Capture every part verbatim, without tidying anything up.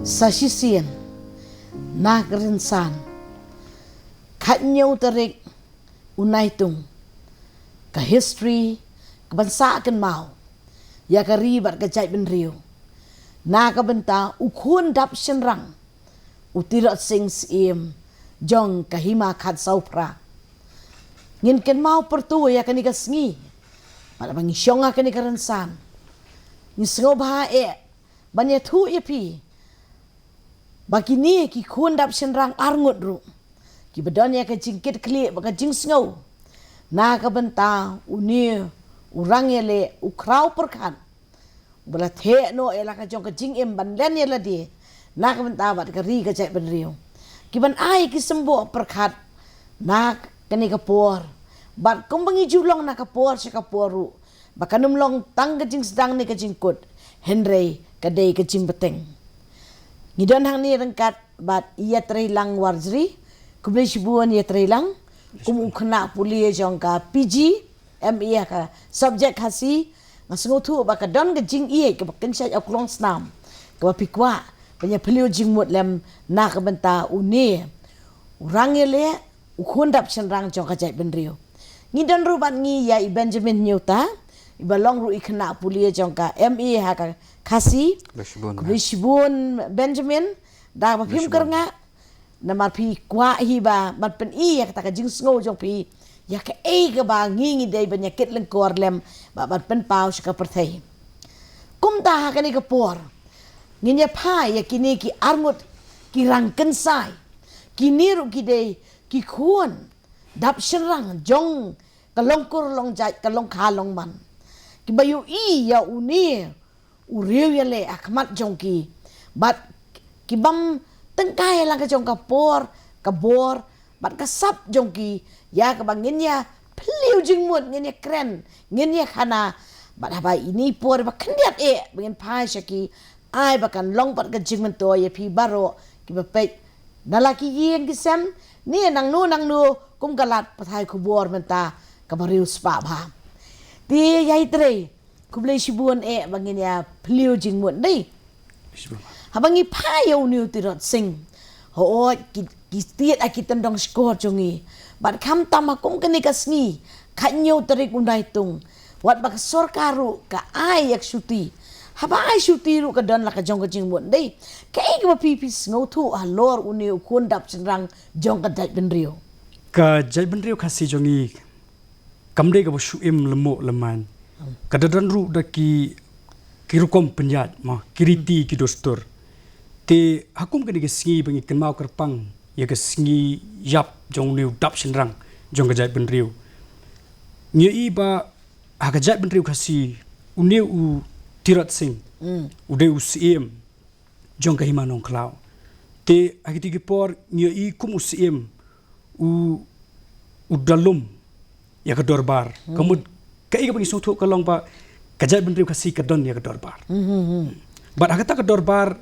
Sa shisien na ka rynsan khatnïew tarik u Naitung, ka history ka ban sa kynmaw ïa ka ri bad ka jaitbynriew na ka bynta u khun dap shynrang u Tirot Sing Syiem jong ka Hima Khatsawphra. Ngin kynmaw pyrto ïa kane ka sngi bad ba ngi shong ha kane ka rynsan, ngi sngewbha eh ban ïathuh ïa phi ba kine ki khun dap shynrang arngut ruh kiba don ïa ka jingkitkhlieh bad ka jingsngew na ka bynta une u rangïaleh u khraw pyrkhat uba la theh noh ïa la ka jong ka jingim ban len ïa lade na ka bynta bad ka ri ka jaitbynriew, ki ban ai ki symboh pyrkhat na kane ka por. Bad kumba ngi ju long na ka por sha ka por ruh, ba kan ym long tang ka jingsdang ne ka jingkut, hynrei ka dei ka jingbteng. Ngi don hangne ryngkat bad i Ïatreilang Warjri. Khublei shibun Ïatreilang, kum u khynnah pule jong ka P G M A ha ka subject Khasi. Nga sngewthuh ba ka don ka jingïeit kaba kynshait ha u klong snam kaba phi kwah ban ïa phylliew jingmut lem na ka bynta une u rangïaleh u khun dap shynrang jong ka jaitbynriew. Ngi don ruh bad ngi ïa i Benjamin Hynñiewta, iba long ruh i khynnah pule jong ka M A ha ka Khasi. Khublei shibun. Khublei shibun Benjamin, da ba phim kyrngah, namar phi kwah hi ba ban pyni ïa kata ka jingsngew jong phi ïa kaei kaba ngi ngi dei ban ïa kit lyngkor lem bad ban pynpaw sha ka pyrthei. Kumta ha kane ka por ngin ïa phai ïa kine ki arngut ki rangkynsai, kine ruh ki dei ki khun dap shynrang jong ka long kur long jait, ka long kha long man, kiba ïohi ïa une u riew ïaleh ha khmat jong ki bad ki bym tyngkai ïa la ka jong ka por, ka bor bad ka sap jong ki ïa kaba ngin ïa phylliew jingmut, ngin ïa kren, ngin ïa khana. Bad haba ine i por ba khyndiat eh ba ngin phai sha ki, ai ba kan long pat ka jingmyntoi ïa phi baroh kiba peit na la ki ïing ki sem ne nangno nangno kum ka lad pathai khubor mynta kaba riewspah bha. Te ïa i trei, khublei shibun eh ba ngin ïa phylliew jingmut dei. Shibun. Haba ngi phai ïa une u Tirot Sing, hooid ki, ki tied ha ki tyndong shkor jong ngi. Bad khamtam ha kum kane ka sngi khatñiew tarik u Naitung, wat ba ka sorkar ruh ka ai ïa ka shuti. Haba ai shuti ruh ka don la ka jong ka jingmut dei. Kaei kaba phi phi sngewthuh halor une u khun dap shynrang jong ka jaitbynriew? Ka jaitbynriew Khasi jong ngi kam dei kaba shu im lyngngoh lyngngoh. Ka da don ruh da ki, ki rukom pynïaid, ma, ki riti, ki dustur. Te ha kum kane ka sngi ba ngi kynmaw kyrpang ïa ka sngi ïap jong une u dap shynrang jong ka jaitbynriew, ngi ïohi ba ha ka jaitbynriew Khasi une u Tirot Sing u dei u Syiem jong ka Hima Nongkhlaw. Te ha kito ki por ngi ïohi kum u Syiem u, u da lum ïa ka dorbar. Ka mut kaei kaba ngi sngewthuh ka long ba ka jaitbynriew Khasi ka don ïa ka dorbar. Bad ha kata ka dorbar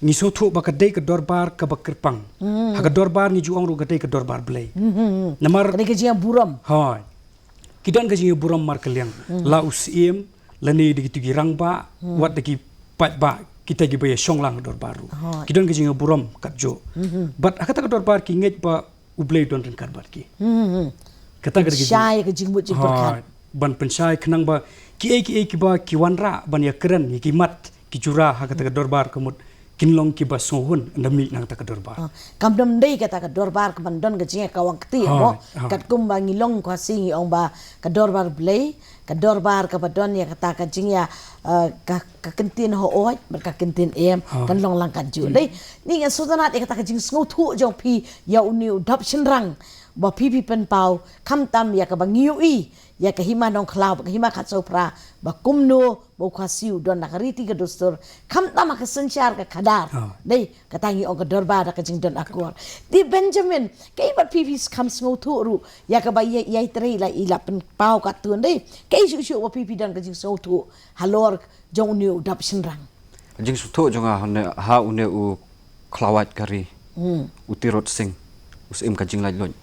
ngi sngewthuh ba ka dei ka dorbar kaba kyrpang. Ha ka dorbar ngi ju ong ruh ka dei ka dorbar Blei. Namar ka dei ka jingïaburom. Hooid. Ki don ka jingïaburom markylliang. La u Syiem lane da kito ki rangbah, wat da ki paidbah, kita kiba ïa shong lang ha dorbar ruh. Hooid. Ki don ka jingïaburom katjuh. Bad ha kata ka dorbar ki ngeit ba u Blei u don ryngkat bad ki. Kata ka dei ka jing- Shai ka jingmut jingpyrkhat. Hooid. Ban pynshai khnang ba kiei kiei kiba ki wanrah ban ïa kren ïa ki mat ki jura ha kata ka dorbar ka mut kin long kiba sngewhun ynda mih na kata ka dorbar. Ah, kam dei kata ka dorbar ka ban don ka jingïakawang kti mo. Katkum ba ngi long Khasi ngi ong ba ka dorbar Blei, ka dorbar kaba don ïa kata ka jingïa, eh, ka, ka kyntien hooid bad ka kyntien em kan long lang katjuh. Dei, ngi ïa sngewtynnat ïa kata ka jingsngewthuh jong phi ïa une u dap shynrang ba phi phi pynpaw, khamtam ïa kaba ngi ïohi ïa ka Hima Nongkhlaw, ka Hima Khatsawphra, ba kumno ba u Khasi u don la ka riti ka dustur, khamtam ha ka synshar ka khadar. Dei, kata ngi ong ka dorbar da ka jingdon akor. Te Benjamin, kaei ba phi phi kham sngewthuh ruh ïa kaba ïa, ïa i trei la i la pynpaw katto dei. Kaei shuh shuh ba phi phi don ka jingsngewthuh halor jong une u dap shynrang? Ka jingsngewthuh jong nga ha une, ha une u khlawait ka ri, u Tirot Sing, u Syiem ka jinglaitluid.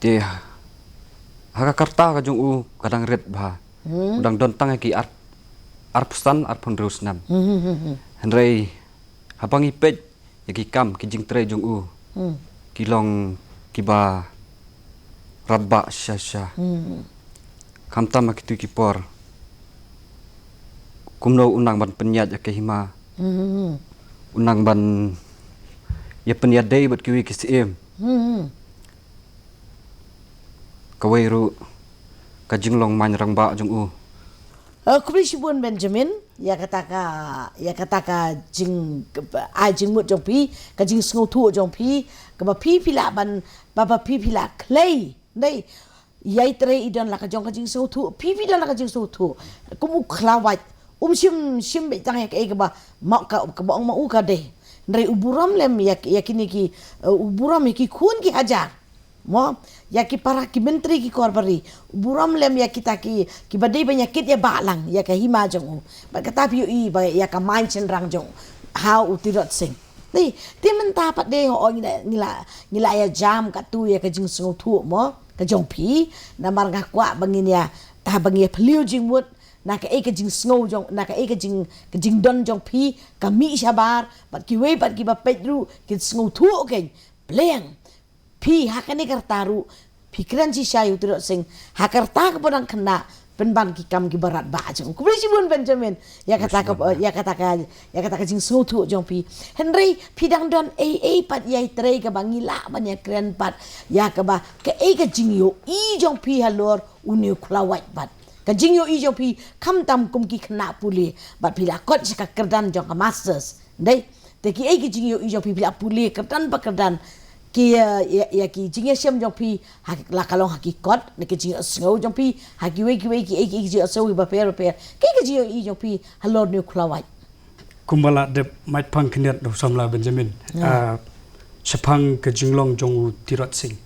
Te ha ka karta ka jong u ka dang rit bha. U dang don tang ïa ki ar, arphew san, arphew hynriew snem. Hmm, hmm, hmm, hmm. Hynrei Haba ngi peit ïa ki kam ki jingtrei jong u, ki long kiba radbah shisha. Khamtam ha kitu ki por, kumno u nang ban pynïaid ïa ka hima, u nang ban ïa pynïadei bad kiwei ki syiem. Kawei ruh ka jinglong main rangbah jong u. Uh, khublei shibun Benjamin, ïa kata ka, ïa kata ka jing, ai jingmut jong phi, ka jingsngewthuh jong phi, kaba phi phi lah ban, ba, ba phi phi lah khlei. Dei, ïai trei i don la ka jong ka jingsngewthuh, phi phi don la ka jingsngewthuh. Kum u khlawait, um shim, shim beit tang ïa kaei kaba, ma ka, kaba ong ma u ka dei. Hynrei u burom lem ïa, ïa kine ki, uh, u burom ïa ki khun ki hajar. Mo, ïa ki para ki myntri ki kor bari. U burom lem ïa kita ki, kiba dei ban ïa kit ïa ba lang, ïa ka hima jong u. Bad kata phi ïohi ba ïa ka main shynrang jong u. Ha u Tirot Sing. Dei, te mynta pat dei ho ngi la, ngi la, ngi la ïa jam katu ïa ka jingsngewthuh mo, ka jong phi, namar nga kwah ba ngin ïa, ha ba ngin ïa phylliew jingmut, na kaei ka jingsngew jong, na kaei ka jing, ka jingdon jong phi, ka mih shabar, bad kiwei pat kiba peit ruh, kin sngewthuh kein, pleng. Phi, ha kane ka rta ruh, phi kren shisha ïa u Tirot Sing, ha ka rta kaba dang khynnah, pynban ki kam kiba radbah jong u. Khublei shibun Benjamin, ïa kata ka, ïa kata ka, ïa kata ka jingsngewthuh jong phi. Hynrei, phi dang don ei ei pat ïai trei kaba ngi lah ban ïa kren pat, ïa kaba, kaei ka jingïohi jong phi halor une u khlawait pat. Ka jingïohi jong phi, khamtam kum ki khynnah pule, bad phi la kot sha ka kyrdan jong ka masters. Dei, te kiei ki jingïohi jong phi phi la pule kyrdan ba kyrdan. Ki, eh, ïa, ïa ki jingïashem jong phi, ha la ka long ha ki kot, ne ki jingïasngew jong phi, ha kiwei kiwei kiei kiei ki jingïasngew kiba pher ba pher. Kiei ki jingïohi jong phi, halor une u khlawait. Kumba la dep maitphang khyndiat da u samla Benjamin. Ah, shaphang ka jinglong jong u Tirot Sing.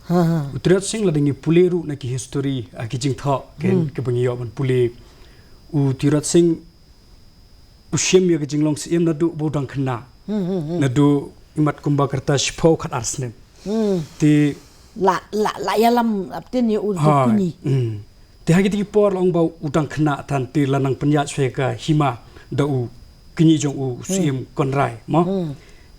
U Tirot Sing lada ngi pule ruh na ki history, ah, ki jingthoh, ken, kaba ngi ïoh ban pule. U Tirot Sing u shim ïa ka jinglong syiem naduh ba u dang khynnah. Naduh imat kumba ka rta shiphew khatar snem. Te la, la, la ïalam aptin ïa u, u kñi. Te ha kiti ki por la ong ba u dang khynnah than te la nang pynïaid shuwa ïa ka hima da u kñi jong u, u syiem Konrai, mo.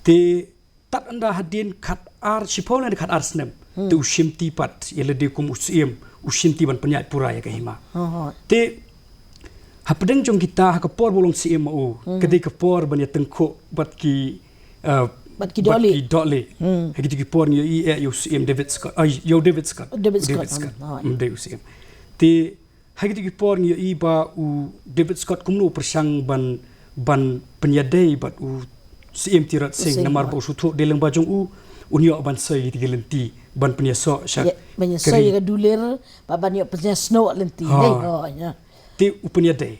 Te tad ynda hadien khatar, shiphew lane khatar snem. Te u shimti pat, ïa lade kum u syiem, u shimti ban pynïaid pura ïa ka hima. Te, hapdeng jong kita, ha ka por ba u long syiem ma u, ka dei ka por ban ïa tyngkhuh bad ki, eh, bad ki dohlieh. Ha kito ki por ngi ïohi, eh, ïa u syiem David Scott, ai, ïa u David Scott. David Scott, mm, dei u syiem. Te, ha kito ki por ngi ïohi ba u David Scott kumno u pyrshang ban, ban pynïadei bad u syiem Tirot Sing, namar ba u sngewthuh dei lyngba jong u, un ïoh ban soi kito ki lynti, ban pynïasoh sha, ban ïasoh ïa ka dulir, ba ban ïoh pynïasnoh lynti. Te u pynïadei.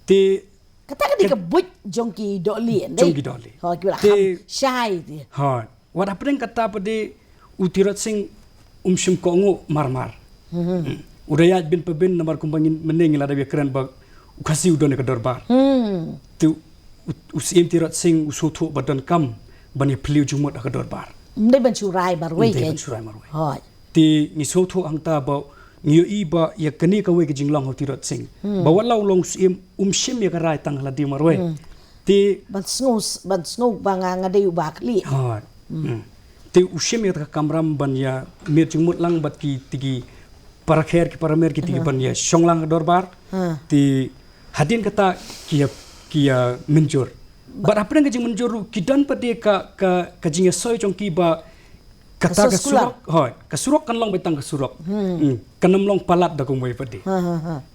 Te kata ka dei ka buit jong ki dohlieh, jong ki dohlieh. Kiba la kham shai te. Wat hapdeng kata pat de u Tirot Sing um shym kohnguh marmar. U da ïaid bin pa bin namar kumba ngin mynne ngi la dep ïa kren ba u Khasi u don ïa ka dorbar. Te u, u syiem Tirot Sing u sngewthuh ba donkam ban ïa phylliew jingmut ha ka dorbar. Ym dei ban shu rai marwei. Te ngi sngewthuh hangta ba ngi ïohi ba ïa kane kawei ka jinglong ha u Tirot Sing. Ba wat la u long u syiem um shim ïa ka rai tang ha lade marwei. Te ban sngew, ban sngew ba nga, nga dei uba khlieh. Te u shim ïa kata ka kamram ban ïa miet jingmut lang bad kiti ki para kher ki para mer kiti ki ban ïa shong lang ha dorbar. Te hadien kata ki ïa, ki ïa mynjur. Bad hapdeng ka jingmynjur ruh ki don pat de ka, ka, ka jingïasoi jong ki ba kata ka surok, hooid, ka surok kan long beit tang ka surok. Kan ym long palat da kumwei pat de.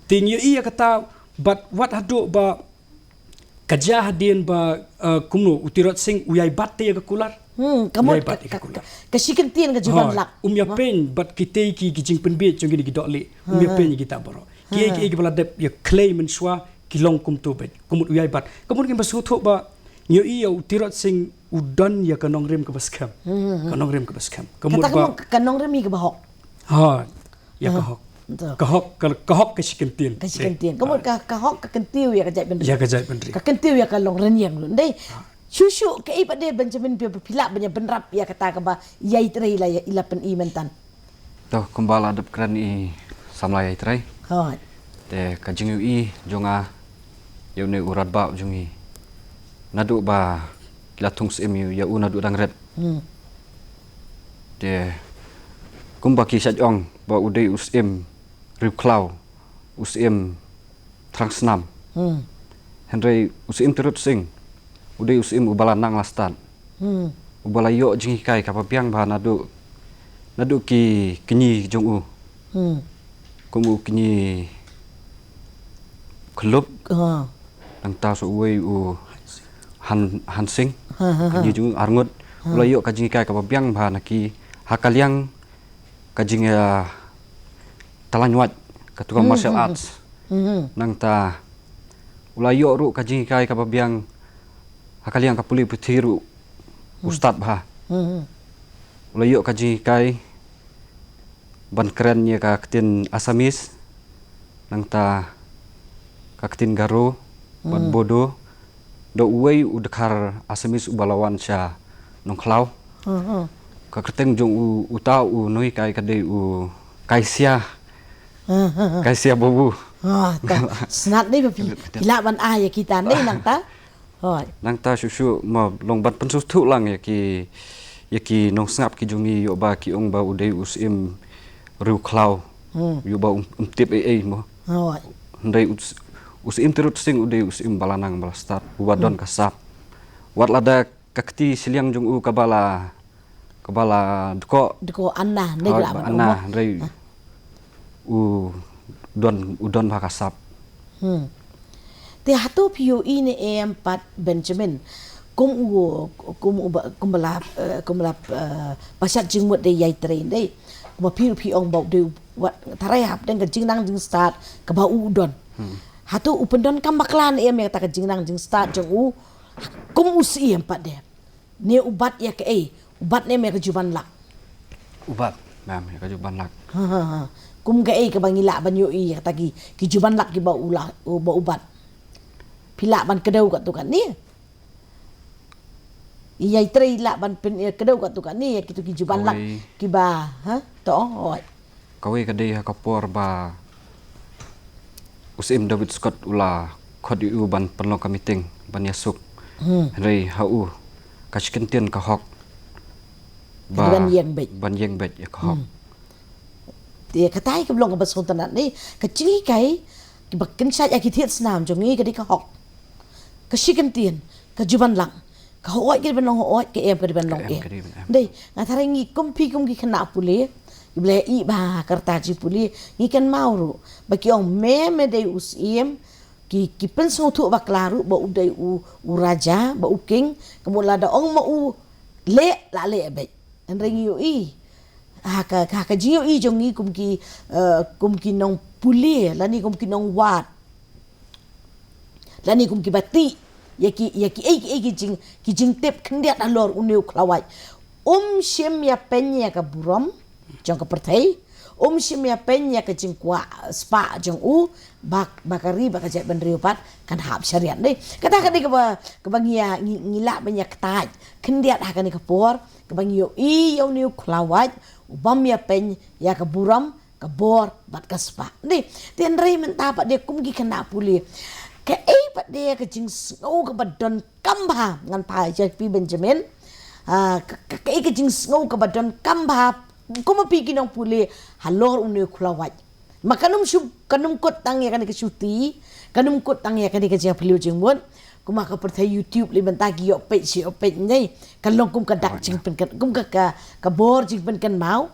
Te ngi ïohi ïa kata bad wat haduh ba ka jia hadien ba, eh, kumno, u Tirot Sing u ïai bat te ïa ka kular. Hmm, ka mut ka, ka, ka, ka shi kyntien ka ju ban lap. Um ïa peiñ bad kitei ki, ki jingpynbiej jong kine ki dohlieh. Um ïa peiñ ïa kita baroh. Kiei kiei kiba la dep ïa khlei mynshuwa ki long kumto beit. Ka mut u ïai bat. Ka mut ngim pat sngewthuh ba ngi ïohi ïa u Tirot Sing u don ïa ka nongrim kaba skhem. Ka nongrim kaba skhem. Ka mut ba ka nongrim hi kaba hok. Ha. Ïa ka hok. Ka hok, ka, ka hok ka shi kyntien. Ka shi kyntien. Ka mut ka, ka hok ka kyntiew ïa ka jaitbynriew. Ïa ka jaitbynriew. Ka kyntiew ïa ka long rynïeng ruh. Ndei. Shuh shuh kaei pat de Benjamin phi, phi lah ban ïa pynrap ïa kata kaba ïai trei la ïa, i la pyni myntan. To kumba la dep kren i samla ïai trei. Hooid. Te ka jingïohi jong nga ïa une u radbah jong ngi. Naduh ba ki la thung syiem ïa u naduh dang rit. Hmm. Te kumba ki shait ong ba u dei u syiem riewkhlaw, u syiem thrang snam. Hmm. Hynrei u syiem Tirot Sing u dei u syiem uba la nang la stad. Hmm. Uba la ïoh jinghikai kaba biang bha naduh, naduh ki kñi jong u. Hmm. Kum u kñi Khlop. Ha. Nangta sa uwei u Han, Han Sing. Ha, ha, ha. Kñi jong u Arngut. Ha. U la ïoh ka jinghikai kaba biang bha na ki ha ka liang ka jing, eh, talañ wait, katu ka martial arts. Hmm. Nangta u la ïoh ruh ka jinghikai kaba biang ha ka liang ka pule puthi ruh u stad bha. Hmm. U la ïoh ka jinghikai ban kren ïa ka ktien Assamese, nangta ka ktien Garo bad Bodo. Da uwei u dkhar Assamese uba la wan sha Nongkhlaw. Hmm, hmm. Ka kyrteng jong u, uta u nonghikai ka dei u Kaisia. Hmm, hmm, hmm. Kaisia Babu. Ah, ta, snat dei ba phi, phi lah ban ai ïa kita dei nangta. Hooid. Nangta shuh shuh ma long ban pynsngewthuh lang ïa ki, ïa ki nongsngap ki jong ngi ïoh ba ki ong ba u dei u syiem riewkhlaw. Hmm. Ïoh ba um, um tip ei ei mo. Hooid. Hynrei u s-, u syiem Tirot Sing u dei u syiem ba la nang ba la stad, uba don ka sap. Wat lada ka kti shiliang jong u kaba la, kaba la dkoh. Dkoh anna, ne. Hooid, kala ba ban anna, hynrei u don, u don bha ka sap. Hmm. Te hato phi ïohi ne em pat Benjamin, kum u, kum u ba, kum ba la, eh, kum ba la, eh, pashat jingmut dei ïai trei dei. Kumba phi, phi ong ba u dei wat tharai hapdeng ka jingnang jingstad kaba u don. Hmm. Hato u pyndonkam bakla ne em ïa kata ka jingnang jingstad jong u kum u syiem pat de? Ne u bat ïa kaei? U bat ne em ïa ka juban lak? U bat, ma'am, ïa ka juban lak. Ha, ha, ha. Kum kaei kaba ngi lah ban ïohi ïa kata ki, ki juban lak kiba u la, u ba u bat? Phi lah ban kdew katto katne? Ïai trei lah ban pyn, ïa, kdew katto katne ïa kito ki juban lak kiba, ha? To, oi. Kawei ka dei ha ka por ba u Syiem David Scott u la khot ïa u ban pynlong ka meeting ban ïasuk. Hmm. Hynrei ha u ka shi kyntien ka hok. Ka ban ïeng beit. Ban ïeng beit ïa ka hok. Hmm. Te katai ka long kaba sngewtynnat ne, ka jinghikai kiba kynshait ïa ki thied snam jong ngi ka dei ka hok. Ka shi kyntien, ka juban lang. Ka hooid ka dei ban long hooid, ka em ka dei ban long em. Ka em ka dei ban em. Dei, nga tharai ngi kum phi kum ki khynnah pule, kiba la ïohi bha ka rta jingpule, ngi kynmaw ruh ba ki ong me me dei u syiem, ki, ki pynsngewthuh bakla ruh ba u dei u, u raja, ba u king, ka mut lada ong ma u leh, la leh beit. Hynrei ngi ïohi ha ka, ha ka jingïohi jong ngi kum ki, eh, kum ki nongpule lane kum ki nongwad lane kum kiba tih ïa ki, ïa kiei kiei ki jing, ki jingtip khyndiat halor une u khlawait. Um shym ïa pyn ïa ka burom jong ka pyrthei, um shym ïa pyn ïa ka jingkwah spah jong u, ba, ba ka ri, ba ka jaitbynriew pat kan hap shariat. Dei, kata ka dei kaba, kaba ngi ïa, ngi, ngi lah ban ïa kyntait khyndiat ha kane ka por, kaba ngi ïohi ïa une u khlawait u bym ïa pyn ïa ka burom, ka bor bad ka spah. Dei, te hynrei mynta pat de kum ki khynnah pule, kaei pat de ka jingsngew kaba donkam bha, ngan phai sha phi Benjamin. Ah, ka, ka, kaei ka jingsngew kaba donkam bha kum ma phi ki nongpule halor une u khlawait? Ma kan ym shu, kan ym kut tang ïa kane ka shuti, kan ym kut tang ïa kane ka jingphylliew jingmut. Kum ha ka pyrthei YouTube lei mynta ki ïoh peit shi ïoh peit, ne. Kan long kum ka dak jingpynkynmaw, kum ka, ka, ka bor jingpynkynmaw.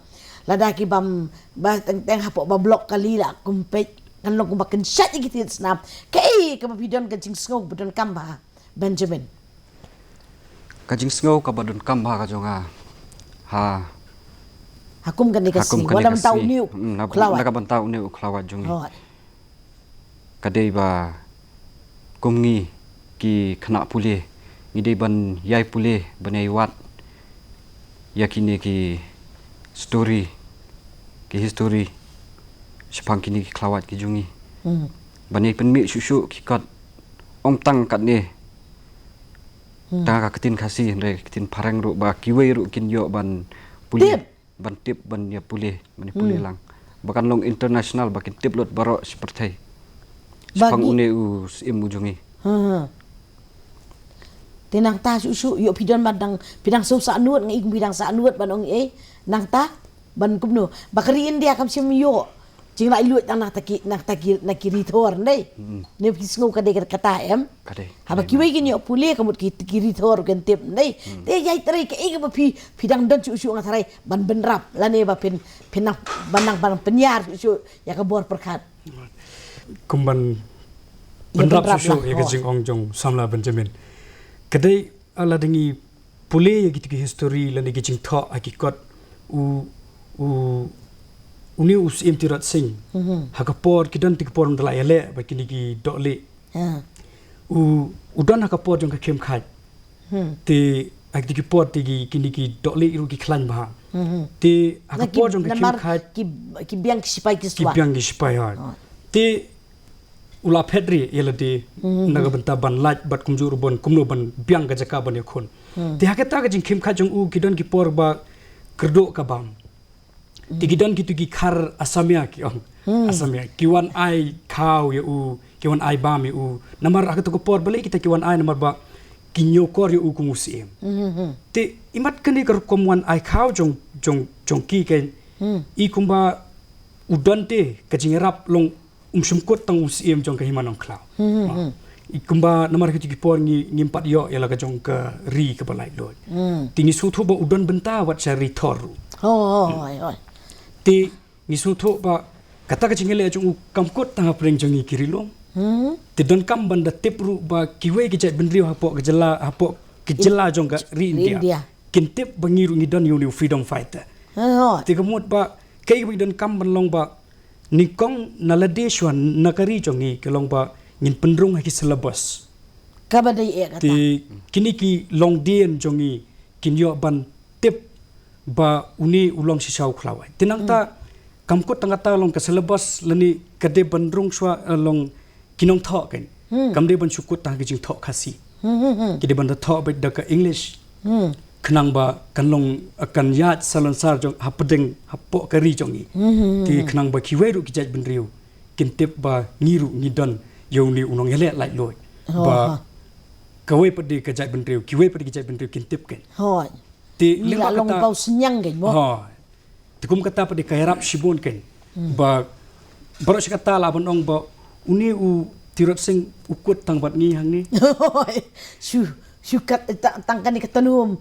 Lada ki bam, ba teng teng hapoh ba block kali la kum peit, kan long kum ba kynshait ïa ki thied snam. Kaei kaba phi don ka jingsngew ba donkam bha, Benjamin? Ka jingsngew kaba donkam bha ka jong nga ha, ha kum kane ka sngi, na ka bynta une u khlawait, na ka bynta une u khlawait jong ngi. Hooid. Ka dei ba kum ngi ki khynnah pule, ngi dei ban ïai pule, ban ïai wad ïa kine ki story, ki history shaphang kine ki khlawait ki jong ngi. Hmm. Ban ïai pynmih shuh shuh ki kot, ym tang katne. Hmm. Tang ka ktien Khasi, hynrei ka ktien phareng ruh ba kiwei ruh kin ïoh ban pule. Tip. Ban tip, ban ïa pule, ban ïa pule lang. Hmm. Ba kan long international, ba kin tip lut baroh shi pyrthei shaphang une u syiem u jong ngi. Ha, ha. Te nangta shuh shuh ïoh phi don ban dang, phi dang shu sah nud, nga i kum phi dang sah nud ban ong ei. Nangta ban kumno ba ka ri India kam shym ïoh jinglaitluid dang na ta ki, na ta ki, na ki ri thor, ndei. Ne phi sngew ka dei kata em? Haba kiwei kin ïoh pule ka mut ki, ki ri thor kin tip, ndei. Te ïai trei kaei kaba phi, phi dang don shuh shuh, nga tharai ban bynrap lane ba phin, phin nang, ban nang, ban pynïar shuh shuh ïa ka bor pyrkhat. Kum ban bynrap shuh shuh ïa ka jingong jong u samla Benjamin. Ka dei, lada ngi pule ïa kito ki history lane ki jingthoh ha ki kot, u, u, une u Syiem Tirot Sing, ha ka por, ki don te ki por ym da la ïaleh bad kine ki dohlieh. U, u don ha ka por jong ka khim khait. Te ha kito ki por te ki, kine ki dohlieh ruh ki khlaiñ bha. Te ha ka por jong ka khim khait ki, ki biang ki sipai ki swa, ki biang ki sipai, ha. Te u la phet rieh ïa lade na ka bynta ban lait bad kumjuh ruh ban kumno ban biang ka jaka ban ïakhun. Te ha kata ka jingkhim khait jong u ki don ki por ba kyrduh ka bam. Te ki don kito ki khar Assamia ki ong. Assamia ki wan ai khaw ïa u, ki wan ai bam ïa u. Namar ha kato ka por balei kita ki wan ai, namar ba ki ñiewkor ïa u kum u syiem. Te imat kane ka rukom wan ai khaw jong, jong, jong ki, kan i kumba u don te ka jingïarap long um shym kut tang u syiem jong ka Hima Nongkhlaw. I kumba namar kito ki por ngi, ngim pat ïoh ïa la ka jong ka ri kaba laitluid. Te ngi sngewthuh ba u don bynta wat sha ri thor ruh. Te ngi sngewthuh ba kata ka jingïaleh jong u kam kut tang hapdeng jong ngi ki ri lum. Te donkam ban da tip ruh ba kiwei ki jaitbynriew hapoh ka jylla, hapoh ka jylla jong ka ri India kin tip ba ngi ruh ngi don ïa une u freedom fighter. Te ka mut ba kaei kaba ngi donkam ban long ba nyngkong na lade shuwa na ka ri jong ngi ka long ba ngin pynrung ha ki syllabus. Kaba dei eh kata. Te kine ki longdien jong ngi kin ïoh ban tip ba une u long shisha u khlawait. Te nangta kam kut tang kata long ka syllabus lane ka dei ban rung shuwa, eh, long ki nongthoh, kan. Kam dei ban shu kut tang ki jingthoh Khasi. Ki dei ban da thoh beit da ka English. Khnang ba kan long, eh, kan ïaid salonsar jong hapdeng hapoh ka ri jong ngi. Te khnang ba kiwei ruh ki jaitbynriew kin tip ba ngi ruh ngi don ïa une u nongïaleh laitluid. Ba kawei pat de ka jaitbynriew, kiwei pat de ki jaitbynriew kin tip, kan. Te lyngba kata, te kum kata pat de ka ïarap shibun, kan. Ba baroh shi katta lah ban ong ba une u Tirot Sing u kut tang bad ngi hangne. Shu, shu kat, tang, tang kane ka tnum.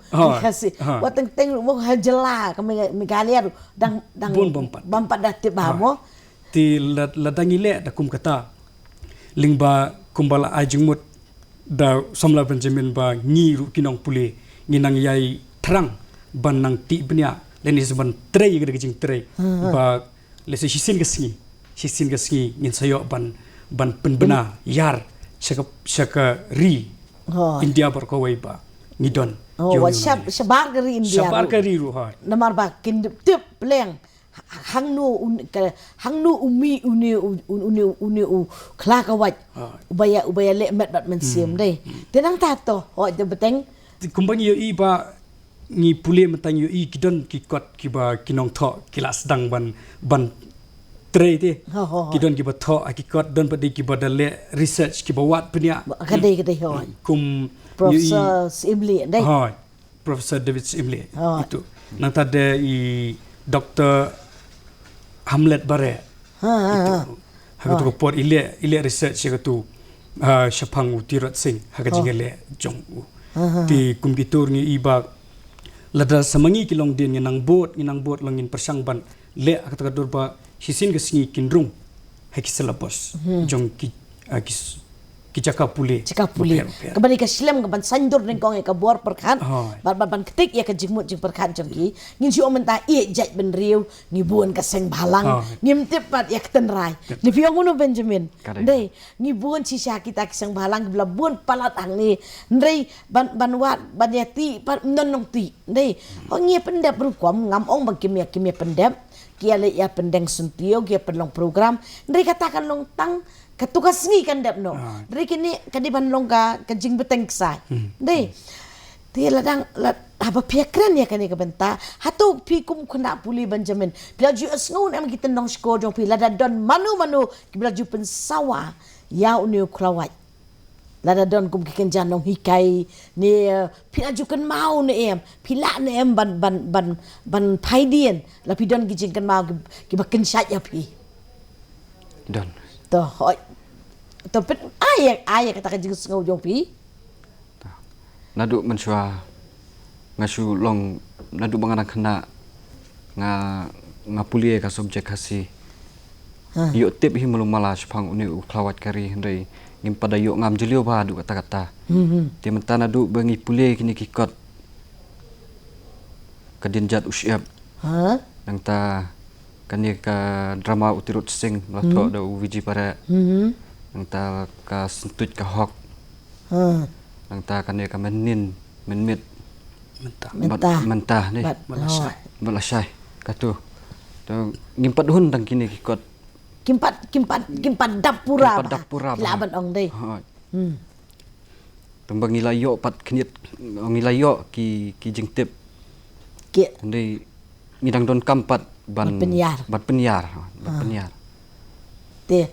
Wat teng teng mo ha jylla ka Meghalaya ruh dang, dang bun bym pat, bym pat da tip bha mo. Te la, lada ngi leh da kum kata, lyngba kumba la ai jingmut da u samla Benjamin ba ngi ruh ki nongpule ngi nang ïai thrang ban nang tih bniah lane ban trei ïa ka jingtrei ba lehse shisien ka sngi, shisien ka sngi ngin sa ïoh ban, ban pynbna ïar sha ka, sha ka ri India baroh kawei ba ngi don. Shabar ka ri India, shabar ka ri ruh, hooid. Namar ba kin tip leng hangno un, ka, hangno u mih une u, une u, une u khlawait uba ïa, uba ïaleh met bad mynsiem, dei. Te nangta to, hooid, te bteng. Kumba ngi ïohi ba ngi pule mynta ngi ïohi ki don ki kot kiba ki nongthoh ki la sdang ban, ban trei te. Ki don kiba thoh ha ki kot, don pat de kiba da leh research kiba wad bniah. Ka dei, ka dei, hooid. Kum Professor Syiemlieh, dei. Hooid. Professor David Syiemlieh. Itu. Nangta de i Doktor Hamlet Bareh. Itu. Ha katu ka por i leh, i leh research ïa katu, ah, shaphang u Tirot Sing ha ka jingïaleh jong u. Te kum kito ngi i ba lada sa ma ngi ki longdien ngi nang bud, ngi nang bud long ngin pyrshang ban leh ha kata ka dur ba shisien ka sngi kin rung ha ki syllabus jong ki, ah, ki s-, ki jaka pule. Jaka pule. Kaba dei ka shlem kaban saiñdur nyngkong ïa ka bor pyrkhat. Ban, ban, ban ktik ïa ka jingmut jingpyrkhat jong ki. Ngin shu ong mynta ïa jaitbynriew ngi bun ka seng bhalang. Ngim tip pat ïa ka tynrai. Ni phi ong kumno Benjamin? Dei, ngi bun shisha kita ki seng bhalang kiba la bun palat hangne. Hynrei ban, ban wad ban ïa tih pat ym don nongtih. Dei, ho ngi ïa pyndep rukom, ngam ong ba kim ïa, kim ïa pyndep. Ki ïa leit ïa pyndeng syntiew, ki ïa pynlong program. Hynrei kata kan long tang katu ka sngi kan dep noh. Hynrei kine ka dei ban long ka, ka jingbteng ksai. Dei. Te la dang, la, haba phi ïa kren ïa kane ka bynta, hato phi kum khynnah pule Benjamin, phi la ju ïohsngew ne em ki tyndong shkor jong phi lada don mano mano kiba la ju pynsawa ïa une u khlawait? Lada don kum ki kynja nonghikai ne, phi la ju kynmaw ne em, phi lah ne em ban, ban, ban, ban phai dien, la phi don ki jingkynmaw ki, kiba kynjah ïa phi. Don. To, hoi. To pynai, ai kata ka jingsngew jong phi. Naduh mynshuwa nga shu long, naduh ba nga dang khynnah nga, nga pule ka subject Khasi. Ïoh tip hi malu mala shaphang une u khlawait ka ri, hynrei ngim pat da ïoh, ngam jylliew bha haduh katta katta. Te mynta naduh ba ngi pule kine ki kot, Ka Dien Jat U Shyiap. Nangta kane ka drama U Tirot Sing ba la thoh da u Vijay Bareh. Nangta ka Syntuid ka Hok. Nangta kane ka Mynnin Mynmiet. Mynta. Mynta. Mynta ne. Bad, bad lashai. Bad lashai. Katu. To ngim pat hun tang kine ki kot. Kim pat, kim pat, kim pat dap pura. Kim pat dap pura. Ki lah ban ong dei. Tang ba ngi la ïoh pat khyndiat, ngi la ïoh ki, ki jingtip. Ki. Hynrei ngi dang donkam pat ban, ban pynïar. Ban pynïar, ban pynïar. Te,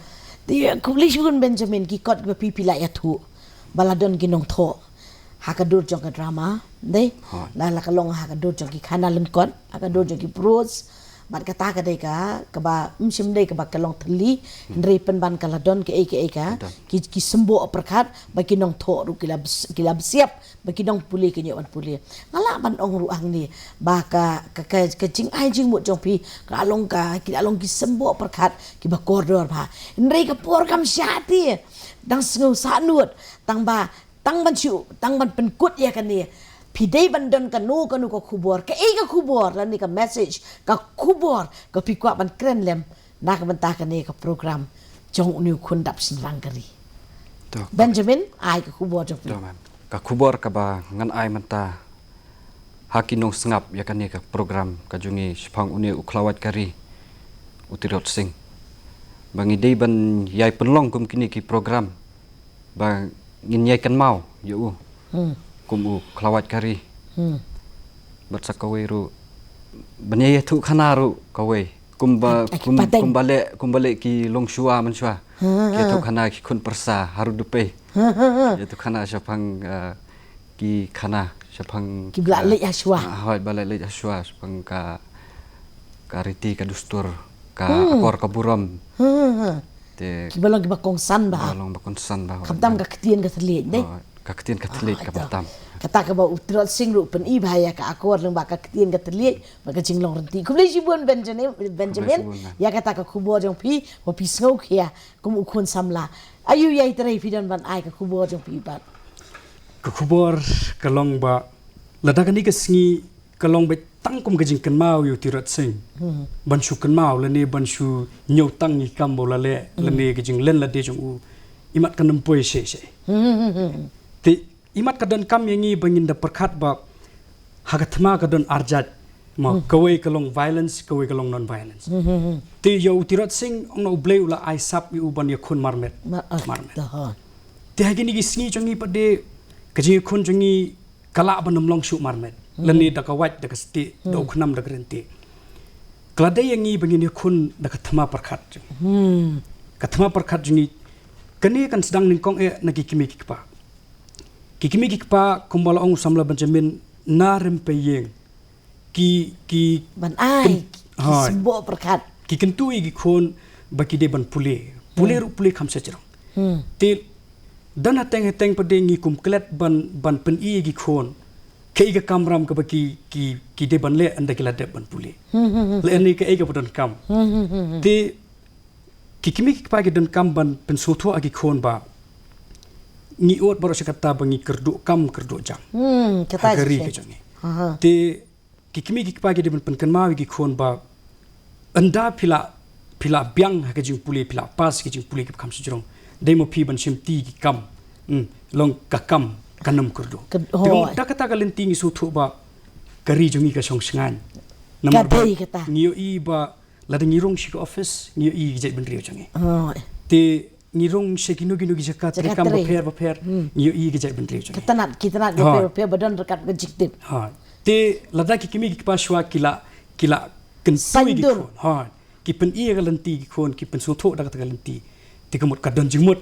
te khublei shibun Benjamin, ki kot ba phi, phi la ïathuh ba la don ki nongthoh ha ka dur jong ka drama, dei? La, la ka long ha ka dur jong ki khana lyngkot, ha ka dur jong ki prose, bad kata ka dei ka, kaba, ym shym dei kaba ka long thylli, hynrei pynban ka la don kaei kaei ka, ki, ki symboh pyrkhat, ba ki nongthoh ruh ki la bes-, ki la bsiap, ba ki nongpule kin ïoh ban pule. Nga lah ban ong ruh hangne ba ka, ka, ka, ka jingai jingmut jong phi, ka long ka, ki la long ki symboh pyrkhat kiba kordor bha. Hynrei ka por kam shah te, dang sngew sahnud, tang ba, tang ban shu, tang ban pynkut ïa kane. Phi dei ban don kano kano ka khubor, kaei ka khubor lane ka message, ka khubor ka phi kwah ban kren lem na ka bynta kane ka program jong une u khun dap shynrang ka ri. To, Benjamin, ai ka khubor jong phi. To, ma'am. Ka khubor kaba ngan ai mynta ha ki nongsngap ïa kane ka program ka jong ngi shaphang une u khlawait ka ri, U Tirot Sing, ba ngi dei ban ïai pynlong kum kine ki program ba ngin ïai kynmaw ïa u kum u khlawait ka ri. Bad sa kawei ruh ban ïai ïathuh khana ruh kawei. Kumba, kum, kumba leh, kumba leh ki longshuwa mynshuwa. Ki ïathuh khana ki khun pyrsa harud dupei. Ïathuh khana shaphang, eh, ki khana shaphang, kiba la leit ha shuwa. Ah, hoi, ba la leit ha shuwa shaphang ka, ka riti ka dustur, ka akor ka burom. Te kiba long kiba kongsan bha. Kiba long ba kongsan bha. Khamtam ka ktien ka thylliej, dei? Oh, ka ktien ka thylliej kaba tam. Kata kaba U Tirot Sing ruh u pyni bha ïa ka akor lyngba ka ktien ka thylliej bad ka jinglong rynti. Khublei shibun Benjamin, Benjamin. Khublei shibun, ma'am. Ïa kata ka khubor jong phi, ba phi sngew khia kum u khun samla. Aïu ïai trei, phi don ban ai ka khubor jong phi pat. Ka khubor ka long ba lada kane ka sngi ka long beit tang kum ka jingkynmaw ïa U Tirot Sing. Ban shu kynmaw lane ban shu ñiewtang ïa ki kam ba u la leh lane ka jinglen lade jong u, imat kan ym poi shisha. Te imat ka donkam ïa ngi ba ngin da pyrkhat ba ha ka thma ka don arjait. Mo, kawei ka long violence, kawei ka long non-violence. Te ïa U Tirot Sing, ong na U Blei u la ai sap ïa u ban ïakhun marmet. Marmet. Te ha kine ki sngi jong ngi pat de, ka jingïakhun jong ngi ka lah ban ym long shuh marmet. Lane da ka wait, da ka stieh, da u khnam, da ka ryntih. Ka la dei ïa ngi ba ngin ïakhun da ka thma pyrkhat jong ngi. Ka thma pyrkhat jong ngi, kane kan sdang nyngkong eh na ki kmie ki kpa. Ki kmie ki kpa, kumba la ong u samla Benjamin, na rympei ïing. Ki, ki ban ai, ki symboh pyrkhat. Ki kyntu ïa ki khun ba ki dei ban pule. Pule ruh pule kham sha jrong. Te don hateng hateng pat de ngi kum klet ban, ban pyni ïa ki khun kaei ka kamram kaba ki, ki, ki dei ban leh ynda ki la dep ban pule. Lane kaei kaba donkam. Te ki kmie ki kpa ki donkam ban pynsngewthuh ha ki khun ba ngi ot baroh shi katta ba ngi kyrduh kam kyrduh jam. Hmm, kata ha ka ri ka jong ngi. Te ki kmie ki kpa ki dei ban pynkynmaw ïa ki khun ba ynda phi la, phi la biang ha ka jingpule, phi la pass ka jingpule kaba kham sha jrong, dei ma phi ban shim ti ki kam, hmm, long ka kam kan ym kyrduh. Te ka mut da kata ka lynti ngi sngewthuh ba ka ri jong ngi ka shong shngaiñ. Namar ba ngi ïohi ba lada ngi rung sha ka office, ngi ïohi ki jaitbynriew jong ngi. Te ngi rung sha kino kino ki jaka treikam bapher bapher, ngi ïohi ki jaitbynriew jong ngi. Ki tnat, ki tnat bapher bapher ba don ryngkat ka jingtip. Te lada ki kmie ki kpa shuwa ki la, ki la kyntu ïa ki khun. Ki pyni ïa ka lynti ki khun, ki pynsngewthuh da kata ka lynti. Te ka mut ka don jingmut.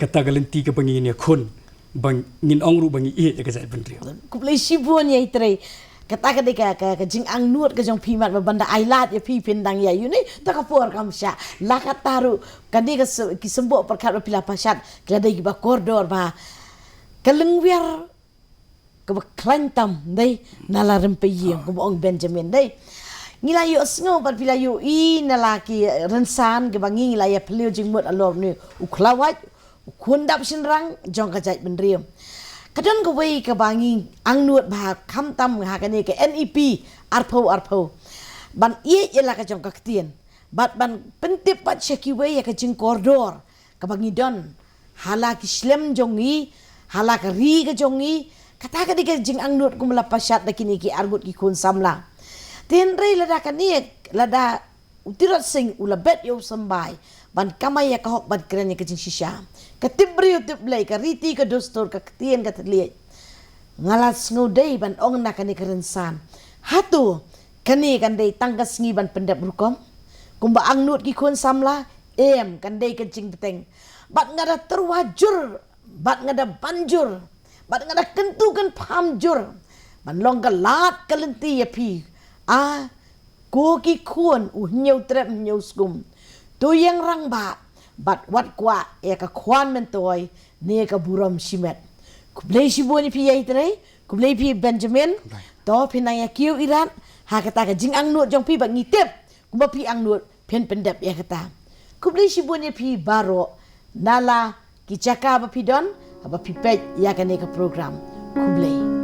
kata ka lynti kaba ngin ïakhun, ba ngin ong ruh ba ngi ïeit ïa ka jaitbynriew. Khublei shibun ïa i Trei. Kata ka dei ka, ka, ka jingangnud ka jong phi mat ba ban da ai lad ïa phi phin dang ïa uni. Ta ka por kam shah. La kata ruh ka dei ka se-, ki symboh pyrkhat ba phi la pashat, ki la dei kiba kordor ba ka lyngwiar kaba khlaiñ tam, dei, na la rympei ïing, kumba ong Benjamin, dei. Ngi la ïohsngew bad phi la ïohi na la ki rynsan kiba ngi, ngi la ïa phylliew jingmut halor une u khlawait, u khun dap shynrang jong ka jaitbynriew. Ka don kawei kaba ngi angnud bha khamtam ha kane ka N E P arphew arphew, ban ïeit ïa la ka jong ka ktien, bad ban pyntip pat sha kiwei ïa ka jingkordor kaba ngi don ha la ki shlem jong ngi, ha la ka ri ka jong ngi. Kata ka dei ka jingangnud kumba la pashat da kine ki arngut ki khun samla. Te hynrei lada kane, lada u Tirot Sing u la bet ïa u Symbai ban kamai ïa ka hok ban kren ïa ka jingshisha, ka tip briew tip Blei, ka riti ka dustur, ka ktien ka thylliej, nga la sngewdei ban ong na kane ka rynsan, hato kane kan dei tang ka sngi ban pyndep rukom kumba angnud ki khun samla? Em, kan dei ka jingbteng. Bad nga da tyrwa jur, bad nga da ban jur, bad nga da kyntu kynpham jur ban long ka lad ka lynti ïa phi, a ko ki khun u Hynñiewtrep Hynñiewskum, to ïeng rangbah bad wat kwah ïa ka khwan myntoi ne ka burom shimet. Khublei shibun ïa phi ïa i Trei, khublei phi Benjamin. Khublei. To phin nang ïa kiew irat ha kata ka jingangnud jong phi, bad ngi tip kumba phi angnud phin pyndep ïa kata. Khublei shibun ïa phi baroh na la ki jaka ba phi don, haba phi peit ïa kane ka program. Khublei.